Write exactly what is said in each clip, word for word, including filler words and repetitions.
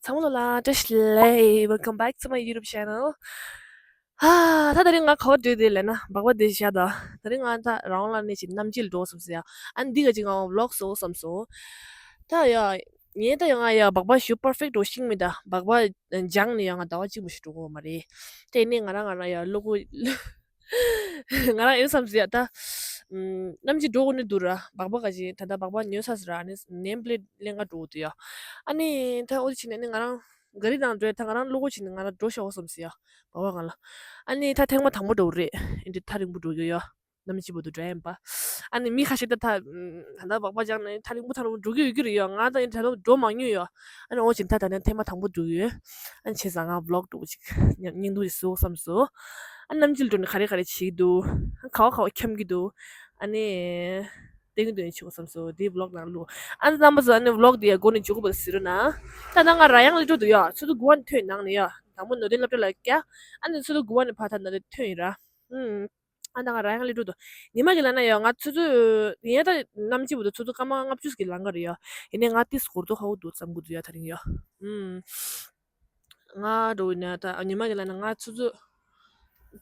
ཚང་མ་ལ་བཀྲ་ཤིས་བདེ་ལེགས། Welcome back to my YouTube channel. ཧ། ད་དེ་རིང་ང་ག་པར་འགྲོ་དེ་ལབ་ན་སྦག་སྦག་དེ་བཞག་ད། དེ་རིང་ང་ད་རང་ལ་ནས་ཅིག་གནམ་དཔྱིད་འགྲོ་བསམ་སོང་ཡ། ཨ་ནི་འདི་ག་ཅིག་ང་vlog་བཟོ་བསམ་སོང་། ད་ཡ། ངས་ད་ཡ་ང་ཡ་སྦག་སྦག་ཞུ་perfect་འགྲོ་ཤེས་མེད་ད། སྦག་སྦག་སྦྱངས་ནས་ཡ་ང་ཟླ་བ་གཅིག་མ་ཞིག་འགྲོ་གི་ཡོད་མ་རེད། དེ་ནས་ང་རང་ང་རང་ཡ་བློ་ཁོག་ང་རང་ཡིན་བསམ་ཟེར་ཡ་ད། ཨམ། གནམ་གྱི་འགྲོ་དགོས་ནི་འདུག་ར། སྦག་སྦག་ག་ཅིག་ད་ལྟ་སྦག་སྦག་ཉོས་ཚར་ཟེར་ར། ཨ་ནི་name plate་ལེན་ག་འགྲོ་དགོས་འདུག་ཡ། ཨ་ནི་ད་འོ་དེ་བྱས་ནས་ནི་ང་རང་ག་རི་ནང་འགྲོ་ཡ། ད་ང་རང་བློ་ཁོག་བྱས་ནས་ང་རང་འགྲོ་ཤོག་བསམ་ཟེར་ཡ། སྦག་སྦག་སྒང་ལ། ཨ་ནི་ད་ཐེངས་མ་དང་པོ་འགྲོ་གི་རེད། ཨེ་འདྲ་ཐག་རིང་པོ་འགྲོ་གི་ཡོད་ཡ། གནམ་གྱི་འགྲོ་དུས་འགྲོ་ཡ་ཡིན་པ། ཨ་ནི་མི་ཁ་ཤས་ད་ད། ད་ལྟ་སྦག་སྦག་སྦྱངས་ནས་ཐག་རིང་པོ་ཐག་རིང་པོ་འགྲོ་གི་ཡོད་ཀྱི་རེད་ཡ། ང་ད་ཡིན་ད་ལྟ་འགྲོ་མ་མྱོང་ཡ། ཨ་ནི་འོ་བྱས་ད་ད་ནས་ཐེངས་མ་དང་པོ་འགྲོ་གི་ཡོད། ཨ་ནི་བྱས་ཙང་ང་vlog་འགྲོ་གི་ཅིག་སྙིང་སྡུག་ཅིག་བཟོ་བསམ་སོང་། ཨ་ནི་གནམ་གྱི་འགྲོ་ནས་ག་རེ་ག་རེ་བྱེད་ཀྱི་འདུག་ཨ་ནི་ག་བ་ག་བ་འཁྱམ་གྱི་འདུག་ཨ་ནི་བསྟན་གྱི་འདུག་ཡིན་ཆོག་བསམ་སོང་། དེ་vlog་ནང་བླུགས། ཨ་ནི་རྣམ་པ་ཚོ་ཨ་ནི་vlog་དེ་ཡ་འགོ་ནས་མཇུག་བར་གཟིགས་རོགས་གནང་། ད་ལྟ་ང་ར་ཡང་སླེབས་འགྲོ་འདུག་ཡ། ཆུ་ཚོད་དགུ་པ་ནས་ཐོན་གནང་ནས་ཡ། དང་པོ་ནོར་ལྡིང་སློབ་གྲྭ་ལ་བསྐྱལ། ཨ་ནི་ཆུ་ཚོད་དགུ་པ་ནས་ཕར་ད་ནང་ལ་ཐོན་ཡིན་ར། ཨུམ། ཨ་ད་ང་ར་ཡང་སླེབས་འགྲོ་འདུག་ཉི་མ་གི་ལ་ན་ཡ་ང་ཆུ་ཚོད་ཡིན་ཡ། ད་གནམ་གྱི་འགྲོ་དུས་ཆུ་ཚོད་སྐར་མ་ལྔ་བཅུ་ཞིག་གི་ལམ་ཁ་རེད་ཡ། ཡིན་ནའི་ང་ཏིས་གོར་ཏོ་ཧའུ་འདུག་བསམ་གྱི་འདུག་ཡ་ད་རིང་ཡ། ཨུམ། ང་འགྲོ་ཡིན་ན་ད་ཉི་མ་གི་ལ་ན་ང་ཆུ་ཚོད་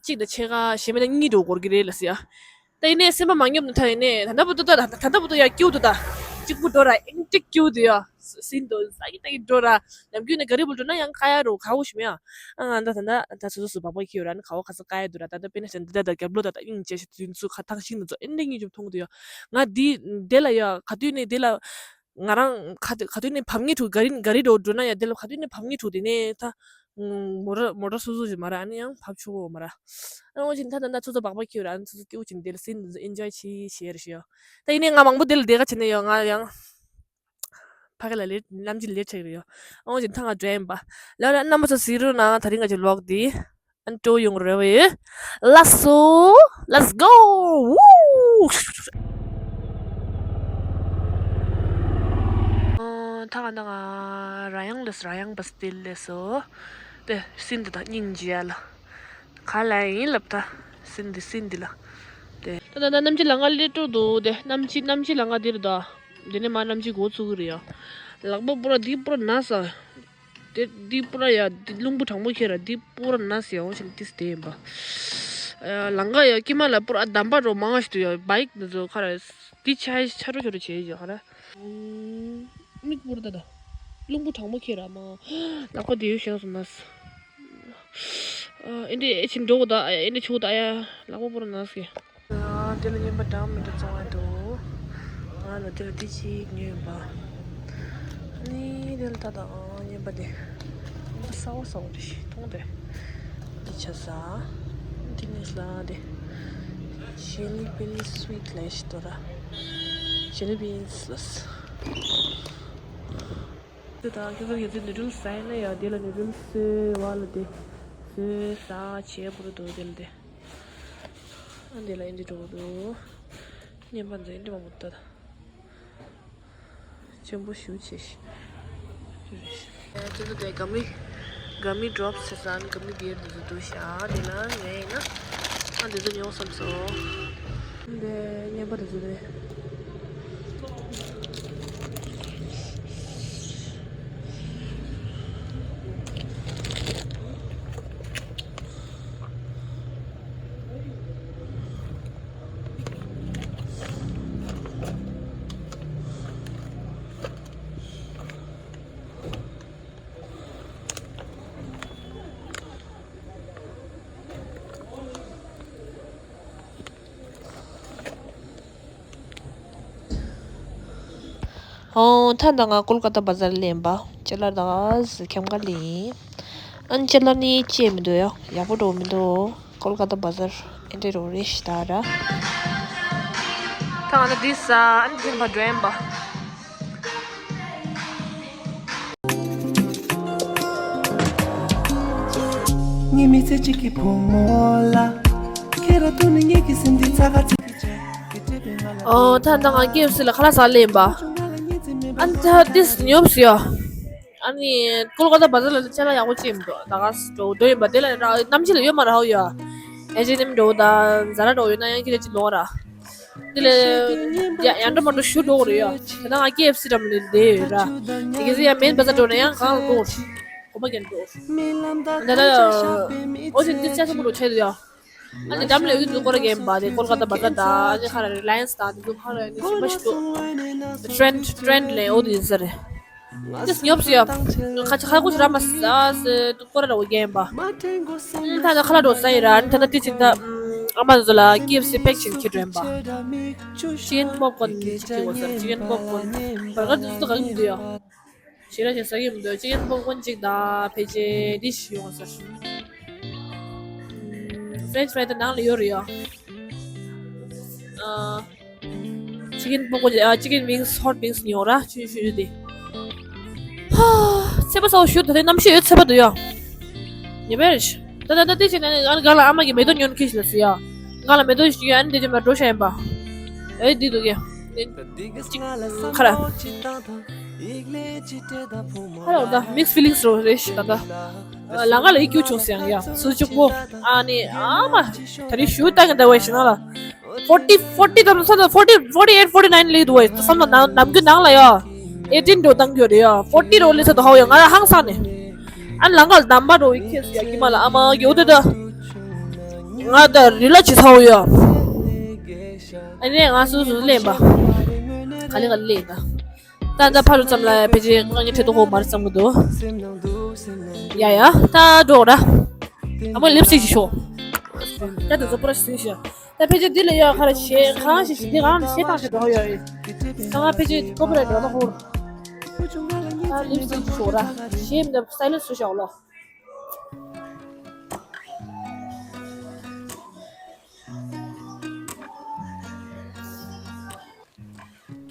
གཅིག་དང་ཕྱེད་ཀ་ཞེ་མེད་ན་གཉིས་འགྲོ་འགོར་གི་རེད་ལ་ཟེར་ཡ། ད་ཡིན་ནའི་སེམས་པ་མ་ཉོབ་ན་ད་ཡིན་ནའི་ད་ལྟ་བར་དུ་ད་ད་ལྟ་བར་དུ་ཡ་སྐྱིད་པོ་འདུག་ད་གཅིག་པུ་འགྲོ་ར། ཨིན་ཏི་སྐྱིད་པོ་འདུག་ཡ། སིན་དུ་ས་ཡི་ད་ཡི་འགྲོ་ར། ནམ་རྒྱུན་ནས་ག་རི་བུ་འགྲོ་ན་ཡང་ཀ་ཡ་རུ་ག་བོ་ཞིམ་ཡ། ཨ་ང་ད་ད་ད་ད་སོ་སོ་སོ་བག་བག་ཁྱེར་ཡོད་ར། ནི་ག་བོ་ག་ས་ཀ་ཡ་འདུག་ར། ད་ད་དཔེར་ན་ཞན་ད་ད་རྒྱབ་ལོ་ད་ད་ཨིན་ཅེ་ཤི་དུས་ཚོད་ཁ་ཐང་ཤིང་དུ་ཚོ་ཨིན་ཏི་ངེས་ཅུང་མཐོང་གི་འདུག་ཡ། ང་འདི་དེ་ལ་ཡ་ག་དུས་ནས་དེ་ལ། ང་རང་ག་དུས་ག་དུས་ནས་བབ་ངེས་འདུག་ག་རི་ག་རི་འགྲོ་འགྲོ་ན་ཡ་དེ་ལ་ག་དུས་ནས་བབ་ངེས་འདུག་དེ་ནས་ད། མོ་ཊ་མོ་ཊ་སོ་སོ་ཞིག་མ་ར། ཨ་ནི་ཡང་བབ་ཆོག་གོ་མ་ར། ཨ་ནི་འོ་ཅིན་ད་ད་ད་སོ་སོ་བག་བག་ཁྱེར་ཡོད་ར། ཨ་ནི་སོ་སོ་སྐྱིད་པོ་ཅིག་དེ་ལ་སིན་ཨིན་ཇོའི་བྱེད་བྱེད་རེ་ཞུ་ཡ། ད་ཡིན་ནའི་ང་མང་པོ་དེ་ལ་བསྡད་ག་བྱེད་ནས་ཡོད། ང་ཡང་ཕ་གི་ལ་ལེ་གནམ་གྱི་ལེ་ཆགས་རེ་ཡོད། ཨོ་ཅིན་ད་ང་འགྲོ་ཡིན་པ། ལ་ལ་རྣམ་པ་ཚོ་གཟིགས་རོགས་གནང་། ད་རིང་ང་ཅིག་ལོག་དེ། ཨན་ཏོ་ཡོང་རེ་བས། Let's go. Let's go. Woo. ཨོ། ད་ག་ད་ག་ར་ཡང་ལས་ར་ཡང་བ་སྟིལ་ལས་སོ། དེ་སིན་དེ་དང་སྙིང་རྗེ་ཡ་ལ། ག་ལ་ཡིན་ལབ་ད། སིན་དེ་སིན་དེ་ལ། དེ། ད་ད་ད་གནམ་གྱི་ལམ་ཁ་སླེབས་འགྲོ་འདུག་དེ་གནམ་གྱི་གནམ་གྱི་ལམ་ཁ་འདིར་ད། དེ་ནས་མ་གནམ་གྱི་འགོ་ཚུགས་ཀྱི་རེད་ཡ། ལག་པ་པུ་ར་འདི་པུ་ར་ན་ས། དེ་འདི་པུ་ར་ཡ་འདི་རླུང་བུ་གྲང་མོ་ཁྱེར་ར་འདི་པུ་ར་ན་ཟེར་ཡ་འོང་ཞིག་ཏིས་དེ་ཡིན་པ། ཨ། ལམ་ཁ་ཡ་དཀྱིལ་མ་ལ་པུ་ར་ཨ་འདམ་པ་རོ་མང་ང་ཞིག་འདུག་ཡ། བའིག་འདི་ཚོ་ཁ་ར་འདི་ཆ་ཆ་རུ་ཆ་རུ་བྱེད་ཡ་ཁ་ར། མིག་པུ་ར་ད་ད། རླུང་བུ་གྲང་མོ་ཁྱེར་ར་མ། ལག་པ་དེ་ཡོད་ཤེས་སོང་ན། ཨ། ཨེ་འདྲ་ཨེ་ཆིན་འགྲོ་གོ་ད། ཨེ་འདྲ་ཆུ་གོ་ད་ཡ། ལག་པ་པུ་ར་ན་ཟེར། ཨ། དེ་ལ་རྔན་པ་འདྲ་མི་འདྲ་བཙོང་ཡ་འདུག་ང་ལ་དེ་ལ་དེ་གཅིག་ཉོས་ཡིན་པ། ཨ་ནི་དེ་ལ་ད་ད་ཨ་རྔན་པ་དེ། རྔན་པ་གསར་པ་གསར་པ་རེད་ཤི་མཐོང་དེ། དེ་ཆ་ས། དེ་ནས་ལ་དེ། ཇེ་ལི་བི་སུའིཊ་ལས་ཤི་དོ་ར། ཇེ་ལི་བི་ཨིན་སི་ལས། དེ་ད་ཁྱོད་ཚོ་ཡོད་ཚད་ནུ་ཌལ་ཟ་ཡིན་ན་ཡ། དེ་ལ་ནུ་ཌལ་སོས་བ་ལ་དེ། སོས་ཟ་བྱས་པོ་རུ་འདུག་དེ་ལ་དེ། ཨ་འདི་ལ་ཨིན་ཇི་འགྲོ་གི་འདུག་རྔན་པ་འཛིན་འདི་མ་མོ་ལྟ། ཆེན་པོ་ཞུ་ཆེ་ཤི། ཨ་ཅི་ཚོ་དེ་ག་མི། ག་མི་ཌོབ་སི་ཟེར་ས་ག་མི་བི་ཡར་འདི་ཚོ་འདུག་ཤག་དེ་ན་ངས་ཡིན་ན། ཨ་འདི་ཚོ་ཉོ་བསམ་སོང་། འདི་རྔན་པ་འདི་ཚོ་རེད། ཨོ། ད་ལྟ་ང་ཀོལ་ཀ་ཏ་བ་ཛར་ལ་ཡིན་པ། ཅ་ལག་ད་ཁྱམས་ཁ་ལ་ཡིན། ཨ་ནི་ཅ་ལག་ནི་ཅི་མི་འདུག་ཡ། ཡག་པོ་འགྲོ་མི་འདུག་ཀོལ་ཀ་ཏ་བ་ཛར་ཨེ་འདྲ་རོ་རེ་ཤི་ད་ར། ད་ང་ད་དེ་ཟ། ཨ་ནི་དེ་ཕར་འགྲོ་ཡིན་པ། ངའི་མི་ཚེ་གཅིག་གི་བུ་མོ་ལ། ཁྱེད་ར་ཐུག་ནས་ངེད་ཀྱི་སེམས་འདི་ཚ་ག་ཚ་གི་བྱས། ཨོ། ད་ལྟ་ང་ཀེ་ཨེཕ་སི་ལ་ཁ་ལག་ཟ་ལེ་ཡིན་པ། ཨ་ནི་ད་ཏིས་ཉོབ་སི་ཡ། ཨ་ནི་ཀོལ་ཀ་ཏ་བ་ཛར་ལ་ཅ་ལག་ཡག་པོ་ཅིག་མི་འདུག་ད་ག་སི་འགྲོ་འགྲོ་ཡིན་པ། དེ་ལ་ར་གནམ་གཤིས་ལ་ཡོད་མ་ར་ཧོ་ཡ། ཨེ་ཅི་ནེམ་འགྲོ་ད་ཛ་ར་འགྲོ་ཡོད་ན་ཡང་ཁྱེད་ཅིག་ལོག་ར། དེ་ལས་ཡ་ཡང་འགྲོ་མ་འགྲོ་ཞུ་འགྲོ་གི་རེད་ཡ། དེ་ན་ང་ཀེ་ཨེཕ་སི་འགྲམ་ནས་བསྡད་ཡོད་ར། དེ་གི་ཚེ་ཡ་མེན་བ་ས་འགྲོ་ན་ཡང་གང་ལ་འགྲོ་གོ་མ་རྒྱན་འགྲོ། ད་ད་ཨོ་ཅི་འདི་ཅག་ཚོ་མ་འགྲོ་ཆེ་དུ་ཡ། ཨ་ནི་འགྲམ་ལ་ཡོད་དུ་སྐོར་ར་རྒན་པ་དེ་ཀོལ་ཀ་ཏ་བ་ཀ་ཏ་ཨ་ནི་ཁ་ར་རི་ལ་ཡན་སི་དང་དེ་ཚོ་ཁ་ར་ནི་ཞིམ་པ་ཞིག་འདུག་ཊྲེན་ཊྲེན་ལས་ཨོ་དེ་ཡིན་ས་རེད། ཨ་ཏི་སྙོབ་སི་ཡ། ཁ་ཆ་ཁ་ཁུ་ཤི་ར་མ་ས་སི་ཏུ་ཀོ་ར་ར་བ་རྒན་པ། ཨ་ད་ན་ཁ་ལ་འགྲོ་ས་ཡི་ར་ཨ་ནི་ད་ན་ཏི་ཅིན་ད་ཨ་མ་ཟོ་ལ་ཀེ་ཨེཕ་སི་པེག་ཆེན་ཁྱེར་འགྲོ་ཡིན་པ། ཅི་ཀེན་པོབ་ཀོན་ཅིག་ཁྱེར་བ་ས་ཅི་ཀེན་པོབ་ཀོན་བར་ག་ཏུ་ཏུ་ག་གི་མི་འདུག་ཡ། ཞེ་ར་ཞེ་ས་གི་མི་འདུག་ཅི་ཀེན་པོབ་ཀོན་ཅིག་ད་ཕེ་ཅེ་ཏི་ཤི་ཡོང་ས། ཕྲེན་ཆི་ཕ་རའི་ད་ནང་ལ་ཡོད་རེད་ཡ། ཨ། ཅི་ཀེན་པོ་ཀོ་ཨ་ཅི་ཀེན་ཝིང་སི་ཧོ་ཊི་ཝིང་སི་ཉོ་ར་ཆུ་ཆུ་ཆུ་དེ། ཧ། ཚེ་པ་ས་བ་ཞུ་ད་དེ་གནམ་གཤིས་ཡོད་ཚེ་པ་འདུག་ཡ། ཉེ་བར་ཤི། ད་ད་ད་དེ་ཆེ་ན་ཨ་ནི་ག་ལ་ཨ་མ་གི་མེ་ཏོག་ཉོ་ཁི་ཤི་ལ་སི་ཡ། ག་ལ་མེ་ཏོག་ཞུ་ཡ་ཨ་ནི་དེ་ཅི་མ་འགྲོ་ཤ་ཡིན་པ། ཨེ་འདི་འདུག་ཡ། ཁ་ར། ཧ་ལོ་ད་མིག་སི་ཕི་ལིང་སི་རོ་རེ་ཤི་ད་ད། ལ་ང་ལ་ཡི་སྐྱུ་བྱུང་སེང་ཡ་སུ་ཅུག་པོ། ཨ་ནི་ཨ་མ་ད་རི་ཤུ་ཏང་གི་ད་བའི་ཤི་ན་ལ། ཕོར་ཊི་ཕོར་ཊི་དམ་སོ་ད་ཕོར་ཊི་ཕོར་ཊི་ཨེཊ་ཕོར་ཊི་ནའིན་ལི་དུ་བའི་སམ་ན་ནམ་གི་ནང་ལ་ཡ། ཨེ་ཊིན་འགྲོ་ཏང་གི་ཡོད་རེད་ཡ། ཕོར་ཊི་རོ་ལི་ས་དུ་ཧའོ་ཡ་ང་ལ་ཧང་སང་ནས། ཨ་ནི་ལ་ང་ལ་དམ་པ་རོ་ཡི་ཁེ་སུ་ཡ་གི་མ་ལ་ཨ་མ་གི་འོ་དེ་ད། ང་ད་རི་ལ་ཅི་ཚ་བོ་ཡ། ཨ་ནི་ང་སུ་སུ་ལེན་པ། ག་ལེ་ག་ལེ་ད། ད་ད་ཕ་རུ་ཙམ་ལ་ཕལ་ཆེར་ང་གཉིས་ཁྲེ་ཏོ་ཧོ་མར་ཙམ་གི་འདུག་ཡ་ཡ་ད་འགྲོ་ར། ཨ་མ་ལིབ་སི་ཊིག་ཞིག་ཤོག་ད་དུ་ཛོ་པོ་ར་ཞིག་ཞིག་ད་ཕལ་ཆེར་འདི་ལ་ཡ་ཁ་ར་ཞེ་གང་ཞིག་ཞིག་འདི་གང་ཞེ་དང་ཞེ་འགྲོ་ཡོད་རེད། ད་ང་ཕལ་ཆེར་ཀོ་པི་ར་ཊི་འགྲོ་ན་ཧོར། ད་ལིབ་སི་ཊིག་ཞིག་ཤོག་ར་ཞེ་མི་འདབ་སའི་ལེན་སི་ཞིག་ཤོག་ལོ།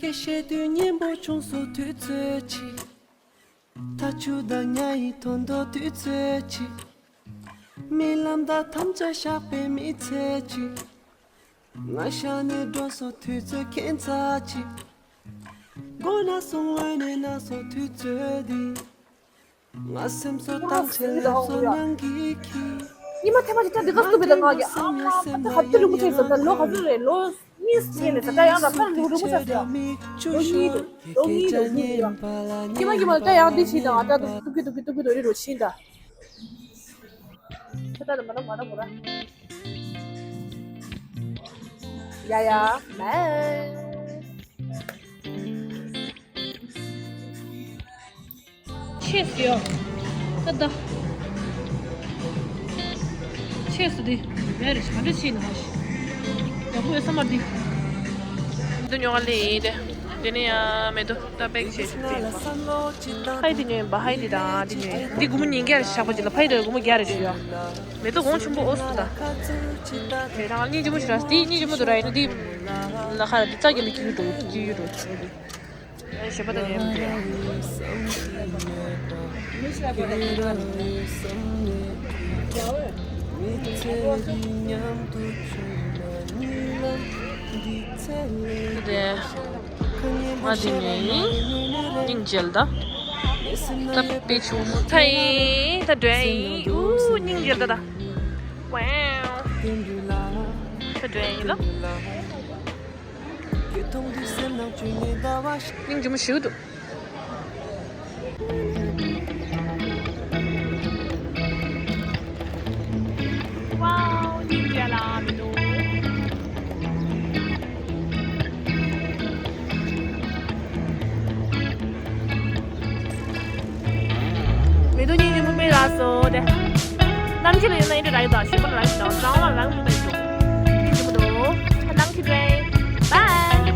ཁྱེད་ཤེས་དུས་སྙན་པོ་བྱུང་སོ་དུས་ཚོད་ཅིག་ད་ཆུ་དང་ཉ་ཡི་དོན་དུ་དུས་ཚོད་ཅིག་རྨི་ལམ་དང་དམ་བཅའ་བཞག་པའི་མི་ཚེ་ཅིག་ང་ཤ་ནས་འགྲོ་སོ་དུས་ཚོད་ཁྱད་མཚར་ཅིག་མགོ་ན་སོང་ངོས་ནས་ན་སོ་དུས་ཚོད་འདི། ང་སེམས་སོ་དང་ཆེ་ལེབ་སོ་ཉང་གི་ཁྱི། ཉི་མ་ཐེངས་མ་ཅིག་ད་འདི་ག་སྟུ་བི་ད་ང་གི་ཨ་མ་ཨ་ད་ག་ཚོད་རིང་པོ་ཐེབས་སོང་ད་ལོ་ག་ཚོད་རེད། ལོ་གཉིས་སྐྱེས་ནས་ད་ད་ཡང་རབ་ད་རིང་རིང་པོ་ཆགས་སོང་། ལོ་གཉིས་རེད། ལོ་གཉིས་ལོ་གཉིས་རེད། ཉི་མ་ཉི་མ་ད་ཡང་འདི་ཕྱིན་ད་ང་ད་སྟུ་གི་སྟུ་གི་སྟུ་གི་དོ་རི་རུ་ཕྱིན་ད། ཁྱེད་ད་ད་མ་ན་མ་ན་མོ་ར། ཡ་ཡ་མ། ཆེས་སུ་ཡོད། ད་ད། ཆེས་སུ་དེ། རེ་རེ་ཞག་འདྲ་ཆེས་ནི་མ་ཤི། ཡག་པོ་ཡོད་ས་མ་རེད། འདི་ཉོ་ག་ལེ་ཡིན་ཏེ། དེ་ནས་ཡང་མེ་ཏོག་ད་པེག་བྱས་ཤིག་ཕ་ཡི་དེ་ཉོས་ཡིན་པ། ཕ་ཡི་དེ་དང་དེ་ཉོས་ཡིན། འདི་སྒོར་མོ་ཉིས་བརྒྱ་རེ་ཞག་པ་ཅིག་ལ་ཕ་ཡི་དེ་སྒོར་མོ་བརྒྱ་རེ་ཞུ་ཡ། མེ་ཏོག་གོང་ཆེན་པོ་ཨོ་སུ་ད། དེ་རང་སྙིང་རྗེ་མོ་ཞིག་ར། འདི་སྙིང་རྗེ་མོ་འདུག་ར། ཡིན་ན་འདི་ལ་ཁ་ར་འདི་རྩ་རྒྱ་ལ་ཁྱི་གི་འདུག་ཁྱི་གི་འདུག་ཨེ་ཞེ་པོ་ད་ཉན་མི་འདུག་དེ་ང་འདི་ནས་སྙིང་རྗེ་ལ་ད། ད་པེ་ཆུང་ད་ཡིན་ད་འདྲ་ཡིན། ཨུ་སྙིང་རྗེ་ལ་ད་ད། ཝའོ། ད་འདྲ་ཡིན་ལ། སྙིང་རྗེ་མོ་ཞིག་འདུག་ཝའོ། སྙིང་རྗེ་ལ་མི་འདུག་མེ་ཏོག་སྙིང་རྗེ་མོ་དཔེ་རག་སོང་དེ། གནམ་གཤིས་ལ་ཡིན་ན་ཡིན་འདྲ་རག་གི་འདུག་ཞོགས་པ་ལ་རག་གི་འདུག་གྲང་བ་ལ་རག་གི་མི་འདུག་སྙིང་རྗེ་མོ་འདུག་གནམ་གཤིས་དཔེ། Bye.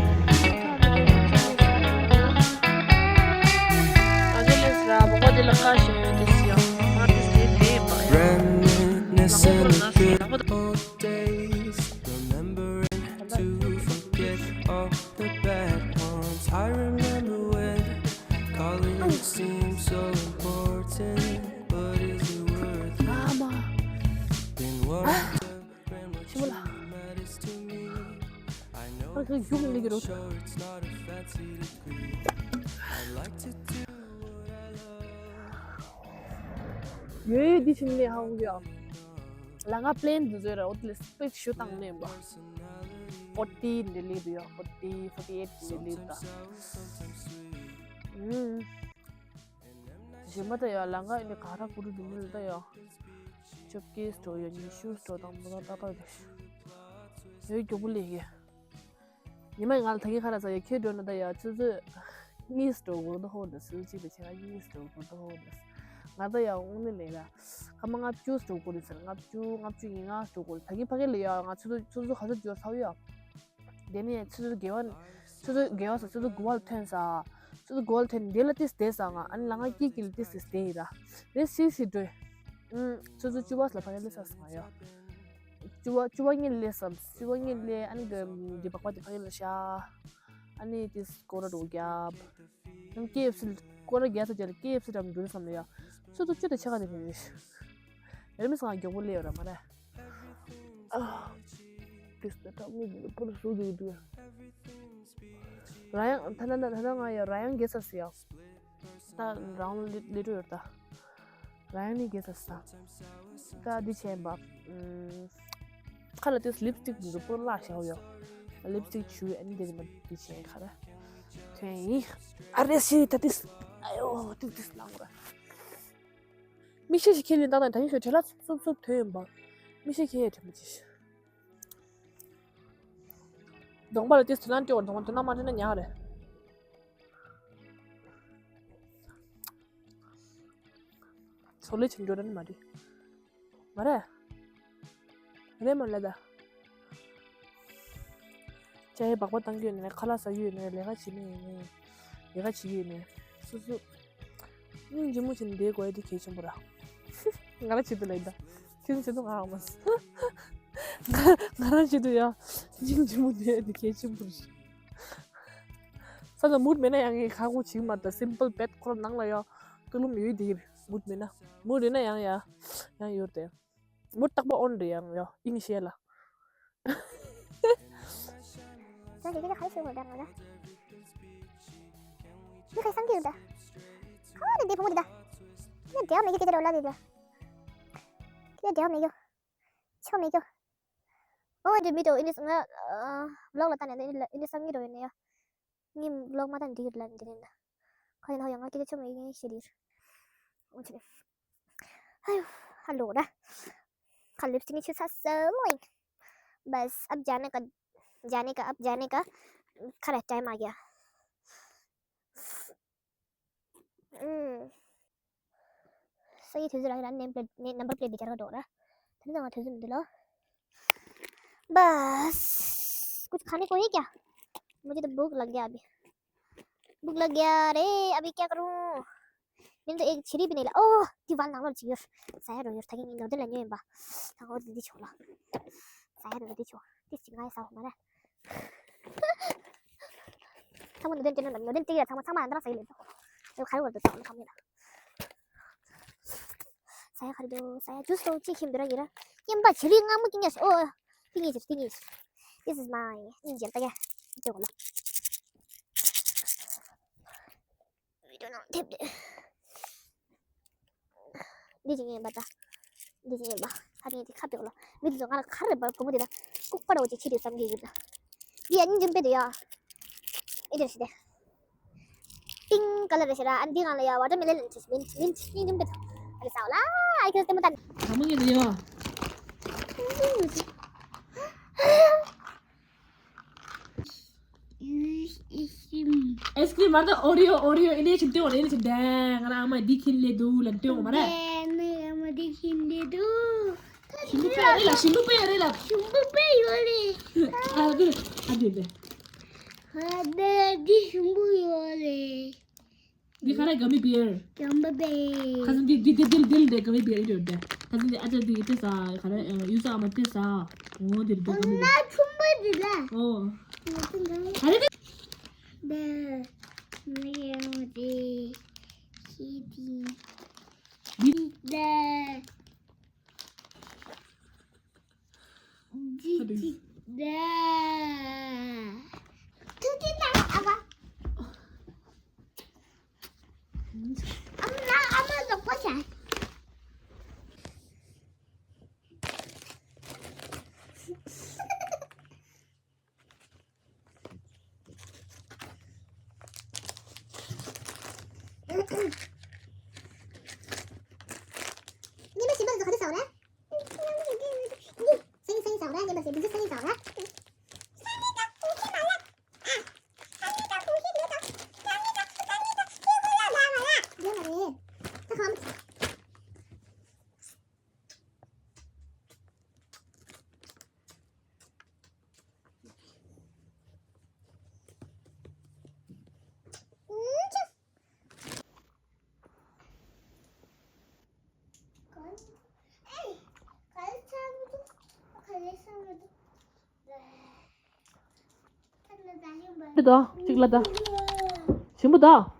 Angeles ར་བོ་གོ་དེ་ལ་ཁ་ཞེ་ཡོད་དེ་སི་ཡ། Artist དེ་དེ་ཡིན་པ་ཡ། Reminiscing on the good old days, remembering to forget all the bad ones. I remember when calling you seemed so important. What is it worth? Been worried about what you matters to me. I know ཨ་ཁ་རྒྱུག་ལེགས་རོ། Sure, it's not a fancy degree. I like to do what I love. ཡོད་ཡོད་འདི་ཕྱིན་ནས་ཧ་གོ་གི་ཨ། ལ་ང་པི་ལེན་འདི་བཟོས་ར་འོ་དེ་ལས་སི་པེག་ཞུ་བཏང་ནས་ཡིན་པ། forty འདི་ལེབ་ཡོད། forty forty eight འདི་ལེབ་ད། ཨུམ། གཞན་པ་ད་ཡ་ལང་ཀ་ཨི་ནི་ག་ར་ཀུ་རུ་འདི་མི་ལ་ད་ཡ། བཅོ་བརྒྱད་སྤྲོ་ཡ་ཉི་ཤུ་སྤྲོ་དང་མོ་ད་ཏག་ཏག་རེད། ཡོད་མགྱོགས་པོ་ལེབ་ཡ། ཉི་མ་ང་ལ་ད་གིན་ཁ་ར་ས་ཡ་ཁྱེད་འགྲོ་ན་ད་ཡ་ཆུ་ཚོད་གཉིས་སྤྲོ་དགོས་ད་ཧོ་ད་སུ་གཅིག་ད་ཆེ་ང་གཉིས་སྤྲོ་དགོས་ད་ཧོ་ད། ང་ད་ཡ་དངོས་གནས་ལེ་ར། ཁ་མ་ལྔ་བཅུ་སྤྲོ་དགོས་རེད་ཟེར། ལྔ་བཅུ་ལྔ་བཅུ་ཉིས་ལྔ་སྤྲོ་དགོས་རེད། ད་གིན་ཕ་གི་ལ་ཡ་ང་ཆུ་ཚོད་ཆུ་ཚོད་ག་ཚོད་འགྱོ་ཚར་ཡ། དེ་ནས་ཆུ་ཚོད་དགུ་པ། ཆུ་ཚོད་དགུ་པ་ས་ཆུ་ཚོད་དགུ་པ་ལ་ཐོན་ས། ཆུ་ཚོད་དགུ་པ་ལ་ཐོན་དེ་ལ་ཏིས་བསྡད་ས་ང་ཨ་ནི་ལ་ང་སྐྱིད་སྐྱིད་ལ་ཏིས་ཏིས་བསྡད་ཡིན་ར། རེད་སི་སི་འགྲོ། ཨུམ། ཆུ་ཚོད་བཅུ་པ་ལ་ཕ་གི་སླེབས་ས་སོང་ང་ཡ། བཅུ་པ་བཅུ་པ་གཉིས་ལ་སླེབས་སམ་བཅུ་པ་གཉིས་ལ་སླེབས་ཨ་ནི་གི་འདི་སྦག་སྦག་དེ་ཕ་གི་ལ་བཞག་ཨ་ནི་ཏིས་སྐོར་ར་འགྲོ་རྒྱབ། ནམ་ཀེ་ཨེཕ་སི་སྐོར་ར་རྒྱག་ས་རྒྱག་ལ་ཀེ་ཨེཕ་སི་འགྲམ་འགྲོ་བསམ་ལ་ཡ། ཆུ་ཚོད་བཅུ་དང་ཕྱེད་ཀ་དེ་ཕེབས་རེད། རེད་མི་སང་མགྱོགས་པོ་སླེབས་ཡོད་ར་མ་རེད། ཨ། ཏིས་ད་ཐག་མི་འདུག་པུ་རུ་སུ་གི་འདུག་ཡ། ར་ཡང་ད་ད་ད་ད་ང་ཡ་ར་ཡང་རྒྱལ་ས་སི་ཡ། ད་རང་ལི་ལི་ཏྲོ་ཡོད་ད། ར་ཡང་ནི་རྒྱལ་ས་སི་ད། ད་འདི་བྱས་པ། ཁ་ལ་ཏིས་ལིབ་སི་ཊིག་འདུག་པུ་ལ་ཤའོ་ཡ། ལིབ་སི་ཊིག་ཆུ་ཨ་ནི་འདི་མ་འདི་བྱས་ཁ་ར། ཐོན་ཡིན། ཨ་རེ་སི་ད་ཏིས། ཨ་ཡོ་ཏིས་ཏིས་ལང་ར། མིག་ཤེལ་ཞིག་ཁྱེར་ལིན་ཏག་ཏག་ད་ཡིན་ཤོད་བྲེལ་ལ་སུབ་སུབ་ཐོན་ཡོང་པ། མིག་ཤེལ་ཁྱེར་ཡ་དྲན་པ་ཅིག་གདོང་པ་ལ་ཏིས་དོ་སྣང་སྤྲོད་དགོས། གདོང་པ་དོ་སྣང་མ་སྤྲད་ན་ཉག་རེད། ཚོ་ལས་ཆེན་འགྲོ་རན་མ་རེད། མ་རེད། རེད་མ་ལ་ད། ཅ་ཡེ་སྦག་སྦག་བཏང་གི་ཡོད་ནས་ཁ་ལག་ཟ་གི་ཡོད་ནས་ལས་ཀ་བྱེད་ནི་ཡོད་ནས། ལས་ཀ་བྱེད་ཀྱི་ཡོད་ནས་སོ་སོ། སྙིང་རྗེ་མོ་བྱས་ནས་བསྡད་དགོས་ཡ་དེ་གལ་ཆེན་པོ་ར། ང་རང་ཆེད་དུ་ལ་ཡིན་ད། ཁྱེད་ཚོ་ཆེད་དུ་ང་ཨ་མ་ང་རང་ཆེད་དུ་ཡ། སྙིང་རྗེ་མོ་བསྡད་ཡ་དེ་གལ་ཆེན་པོ་རེད། ས་ད་མུར་མེད་ན་ཡང་ངས་ཁ་ཁོ་བྱེད་ཀྱི་མ་རེད་ད། སིམ་པལ་བེད་ཁོ་རང་ནང་ལ་ཡ། ཏུ་ལུམ་ཡོད་དེ་མུར་མེད་ན། མུར་ཡོད་ན་ཡང་ཡ། ཡང་ཡོད་དེ། མུར་རྟག་པར་ཨོན་རེད་ཡང་ཡ་ཨིན་ཤེ་ལ། ད་དེ་ག་ག་ཤེས་བོ་ད་ང་ལ། འདི་ག་སང་གི་ཡོད་ད། ཁ་བ་དེ་འདི་བུ་མོ་དེ་ད། ཁྱི་ལ་འབྲེལ་བ་མེད་རྒྱུ་དེ་ད་རོ་ལ་དེ་ད། ཁྱི་ལ་འབྲེལ་བ་མེད་རྒྱུ། ཆོ་མེད་རྒྱུ། ཨོ་འདི་མི་འདུག་ཨིན་ལིས་ང་ཝི་ལོག་ལ་ལྟ་ནས་ཨིན་ལིས་སང་གི་རོ་ཡོད་ནས་ཡ། ངའི་ཝི་ལོག་མ་ད་འདི་ཡོད་ལ་འདི་རེད་ད། ཁ་ཡིན་ཧ་ཡང་ང་སྐད་ཆ་ཆོ་མེད་ཡིན་ཤེས་དེ། ཨོ་ཆེ། ཨ་ཡོ། ཧ་ལོ་ར། ཁ་ལིབ་སི་ཊིག་ནི་ཆུ་ཚ་སེ་མོ་ཡིན། बस अब जाने का, जाने का, अब जाने का। खरा टाइम आ गया। हम्म। सही थे जरा नंबर प्लेट, नंबर प्लेट दिखा रहा डोरा। तेरे तो थे जरा दिला। बस कुछ खाने को है क्या? मुझे तो भूख लग गया अभी। भूख लग गया रे, अभी क्या करूं? मैंने तो एक छिरी भी नहीं ला। ओह, दीवार नांगल चाहिए। साया रो यार, थाके नी नोदे लन्यो एम्बा। थाको दीदी छोला। साया रो दीदी छो। तीस चिंगाई सा हमारा। थाको नोदे तेरे नोदे तेरे थाको थामा अंदर सही ले तो। यो खायो कर दो थाको थामे ना। साया खरीदो, साया जूस तो ची खिम दरा गिरा। एम्बा छिरी ngang mu किंगे। ओह, किंगे छिरी, किंगे छिरी। This is my ninja. ताके जो बोला। video ནང་ཐེབས་ཏེ། འདི་ཅིག་ཡིན་པ་ད། འདི་ཅིག་ཡིན་པ། ད་ནི་འདི་ཁ་བེག་ལ། མི་དེ་ཚོ་ང་ལ་ག་རེ་བར་བུ་མོ་དེ་ད། ལྐུགས་པ་འདྲ་བོ་ཅིག་ཕྱིས་ཏེ་བསམ་གྱི་ཡོད་ད། འདི་ཡ་སྙིང་རྗེ་པོ་དེ་ཡ། ཨེ་འདྲ་ཞིག་དེ། pink colour རེད་ཤག་ར། ཨ་འདི་སྒང་ལ་ཡ་ཝ་ཊར་མེ་ལོན་འདྲ་ཞིག་མིན་མིན་སྙིང་རྗེ་པོ་དེ། ཨ་རེ་ཟ་བ་ལ། ཨ་ཁྱོད་ལྟད་མོ་ལྟ། ག་མོ་ངེད་དེ་ཡ། ཨའི་སི་ཀྲིམ། ཨའི་སི་ཀྲིམ་མ་རེད། ཨོ་རི་ཡོ། ཨོ་རི་ཡོ། ཨེ་འདྲ་ཞིག་སྟོན་འོང་། ཨེ་འདྲ་ཞིག་དེ་ང་རང་ཨ་མ་འདི་ཁྱེར་སླེབས་འདུག་ལབ་སྟོན་འོང་མ་རེད། དེ་ནི་ཨ་མ་འདི་ཁྱེར་སླེབས་འདུག་ཞིམ་པོ་དཔེ་ཡོད་རེད་ལ། ཞིམ་པོ་དཔེ་ཡོད་རེད་ལ། ཞིམ་པོ་དཔེ་ཡོད་རེད། ཨ་དེ་ཨ་དེ་དེ། ཨ་དེ་འདི་ཞིམ་པོ་ཡོད་རེད། འདི་ག་རེ། gummy bear། gummy bear། ཁ་སང་འདི་འདི་འདི་འདི་འདི་འདི་gummy bear ཡོད་དེ། ཁ་སང་འདི་ཨ་ཅག་འདི་དེ་ཟ། ག་རེ། ཡུ་ཙ་ཨ་མ་དེ་ཟ། འོ་འདི་འདི་gummy bear། ང་ཆུང་པ་འདི་ལ། ཨོ། ང་ཆུང་པ། ག་རེ་འདི། འདི། ང་ཡང་འདི། ཁྱི་འདི། འདི། འདི། ཅི་ཅི་ད། ཐུག་ཅི་ད་ཨ་བ། ཨ་མ་ཨ་མ་ལོག་པ་བྱ། ད་གཅིག་ལ་ད། ཞིམ་པོ་ད།